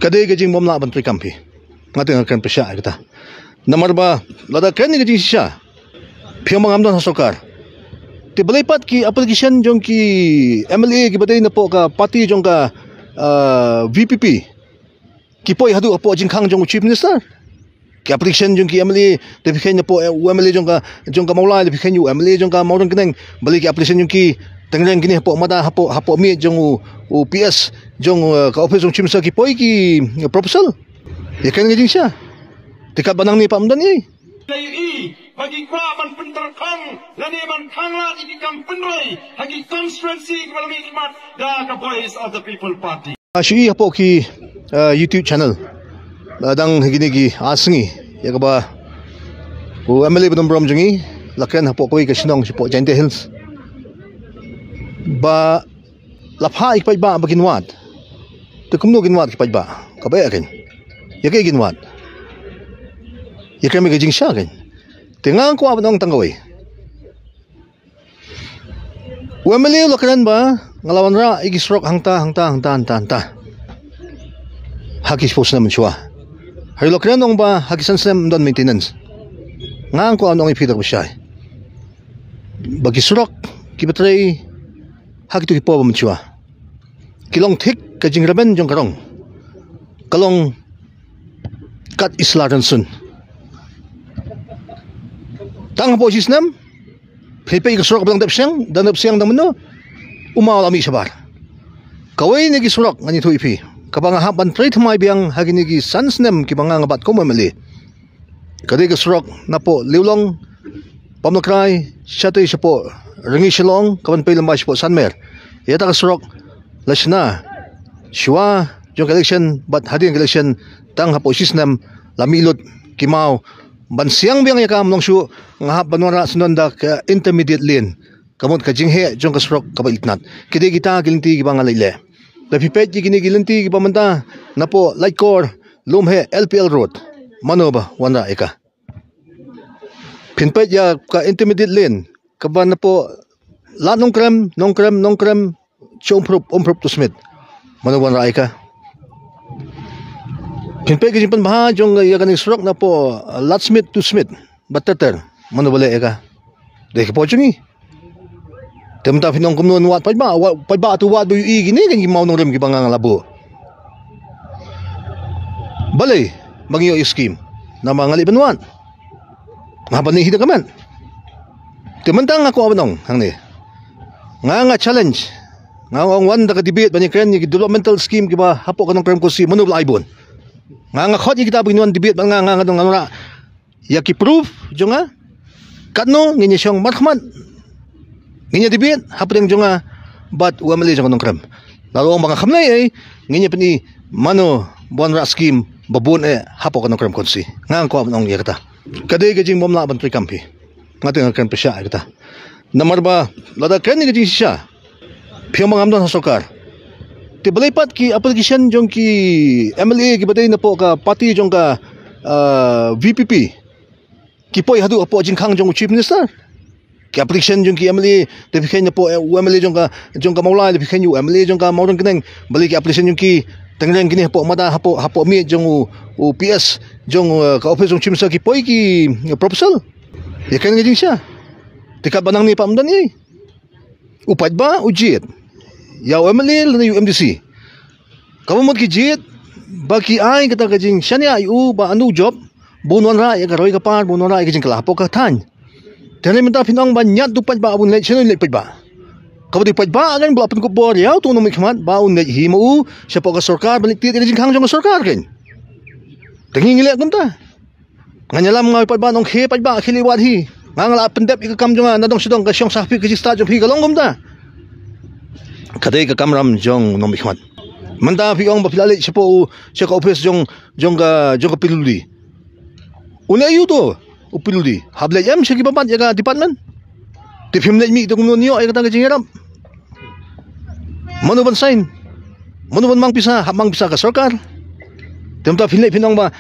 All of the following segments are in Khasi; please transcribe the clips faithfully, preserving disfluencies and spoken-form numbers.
Ka dei ka jingbymlah ban treikam phi. Nga te nga kren pyrshah ïa kata. Namar ba lada kren ïa ka jingshisha, phi ong ba ngam don ha sorkar. Te balei pat ki application jong ki M L A kiba dei napoh ka party jong ka, ah, V P P ki poi haduh hapoh jingkhang jong u Chief Minister? Ki application jong ki M L A da phi kheiñ hapoh, eh, u M L A jong ka, jong ka Mawlai, da phi kheiñ u M L A jong ka Mawryngkneng. Balei ki application jong ki tyngreng kine hapoh mada, hapoh, hapoh miej jong u, u P S jong, eh, ka office jong Chief Minister ki poi ki, eh, proposal? Ïa kane ka jingshisha. Te katba nangne pat ym don ei. Lei i ba ki kwah ban pyntreikam lane ban khang lad ïa ki kam pynroi ha ki constituency kiba la mih khmat da ka Voice of the People Party. Ah, shu i hapoh ki, ah, YouTube channel. La dang ha kine ki ar sngi ïa kaba u M L A ba don burom jong ngi la kren hapoh kawei ka shnong shapoh Jaintia Hills. Ba la phah ïa ki paidbah ba kin wad. Te kumno kin wad ki paidbah? Kaba eh kein. Ïa kaei kin wad? Ïa kane ka jingshisha kein. Te nga kwah ban ong tang kawei. U M L A u la kren ba nga la wanrah ïa ki surok hangta, hangta, hangta, hangta, hangta ha ki shiphew snem mynshuwa. Hynrei u la kren ong ba ha ki san snem ym don maintenance. Nga kwah ban ong ïa phi da kaba shai ba ki surok kiba trei ha kito ki por ba mynshuwa ki long thik ka jingrben jong ka rong. Ka long kat i sla rynsun. Tang hapoh shi snem phi peit ka surok ba dang dep siang, dang dep siang dang mynno, u maw la mih shabar. Kawei na ki surok ngan ïathuh ïa phi kaba nga hap ban trei thymmai biang ha kine ki san snem kiba nga nga bat kum u M L A. Ka dei ka surok napoh Liulong, Pamlakrai, shatei shapoh Rngi Shillong, kaban pei lem bad shapoh Sanmer. Ïa kata ka surok la shna shuwa jong ka election bad hadien ka election, tang hapoh shi snem la mih lut. Ki maw ban siang biang ïa ka, ym long shuh, nga hap ban wanrah syndon da ka intermediate lane. Ka mut ka jingheh jong ka surok kaba itynnad. Ki dei kita ki lynti kiba nga leit leh. Da phi peit ïa kine ki lynti kiba mynta napoh Laitkor, Lumheh, L P L Road, mano ba wanrah ïa ka? Phin peit ïa ka intermediate lane kaba napoh Lad Nongkrem, Nongkrem, Nongkrem sha Umprup, Umprup to Smit, mano ba wanrah ïa ka? Phin peit ka jingpynbha jong ïa kane ka surok napoh, uh, Lad Smit to Smit, Baterter, mano ba leh ïa ka? Dei ka por jong ngi. Te mynta phin ong kumno yn wad paidbah, wad paidbah, to wad ba ïohi kine ki maw nongrim kiba nga nga la buh. Balei ba ngi ïoh ïa skim? Namar nga leh ban wad. Nga ban ïohi da ka met. Te mynta nga kwah ban ong hangne, nga nga challenge, nga ong wan da ka debate ban ïakren ïa ki developmental scheme kiba hapoh ka Nongkrem constituency, mano ba la ai bun? Nga nga khot ïa kita ba kin wan debate bad nga, nga nga dang nga ïa ki proof jong nga. Katno ngin ïa shong markhmat, ngin ïa debate hapdeng jong nga bad u M L A jong ka Nongkrem. Lada ong ba nga kham leh ei, ngin ïa pyni mano ba wanrah skim ba bun eh hapoh ka Nongkrem constituency. Nga kwah ban ong ïa kata. Ka dei ka jingbymlah ban treikam phi. Nga te nga kren pyrshah ïa kata. Namar ba lada kren ïa ka jingshisha, phi ong ba ngam don ha sorkar. Te balei pat ki application jong ki M L A kiba dei napoh ka party jong ka, ah, V P P ki poi haduh hapoh jingkhang jong u Chief Minister? Ki application jong ki M L A da phi kheiñ napoh, eh, u M L A jong ka, jong ka Mawlai, da phi kheiñ u M L A jong ka Mawryngkneng. Balei ki application jong ki tyngreng kine hapoh mada, hapoh, hapoh miej jong u, u P S jong, eh, ka office jong Chief Minister ki poi ki, eh, proposal? Ïa kane ka jingshisha. Te katba nangne pat ym don ei. U paidbah u jied ïa u M L A lane u M D C. Kaba mut ki jied ba ki ai kata ka jingshaniah ïa u ba un jop, ba un wanrah ïa ka roi ka par, ba un wanrah ïa ka jingkylla hapoh ka thaiñ. Te hynrei mynta phin ong ba ñiad u paidbah, ba un leit, shano un leit paidbah? Kaba dei paidbah kan ba la pynkup bor ïa uto u nongmihkhmat ba un leit hi ma u shapoh ka sorkar ban leit tied ïa ka jingkhang jong ka sorkar kan. Te ngi ngi leh kumta. Ngan ïalam nga ïa u paidbah, nongkhie paidbah, khie leit wad hi. Nga nga la pyndep ïa ka kam jong nga, nadong shadong ka shong sah phi, ka jingstad jong phi ka long kumta. Ka dei ka kamram jong u nongmihkhmat. Mynta phi ong ba phi la leit shapoh u, sha ka office jong, jong ka, jong ka P W D. U leh aïu uto u P W D? Hap leit em sha kiba bat ïa ka department? Te phim leit mih te kumno un ïoh ïa kata ka jingïarap? Mano ban sign? Mano ban mang pisa? Hap mang pisa ka sorkar. Te mynta phin leit phin ong ba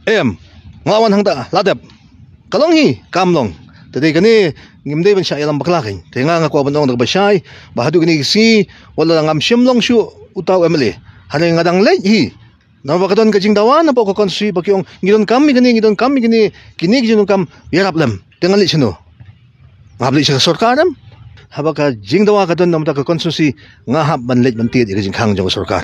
em, nga wan hangta la dep. Ka long hi, kam long. Te dei kane ngim dei ban shah ïalam bakla kan. Te nga nga kwah ban ong da kaba shai ba haduh kine ki sngi, wat la ngam shym long shuh uta u M L A, hynrei nga dang leit hi Namar ba ka don ka jingdawa na pdeng ka constituency ba ki ong ngi donkam ïa kine, ngi donkam ïa kine, kine ki jingdonkam ïarap lem. Te ngan leit shano? Nga hap leit sha ka sorkar em? Haba ka jingdawa ka don na ka bynta ka constituency, nga hap ban leit ban tied ïa ka jingkhang jong ka sorkar.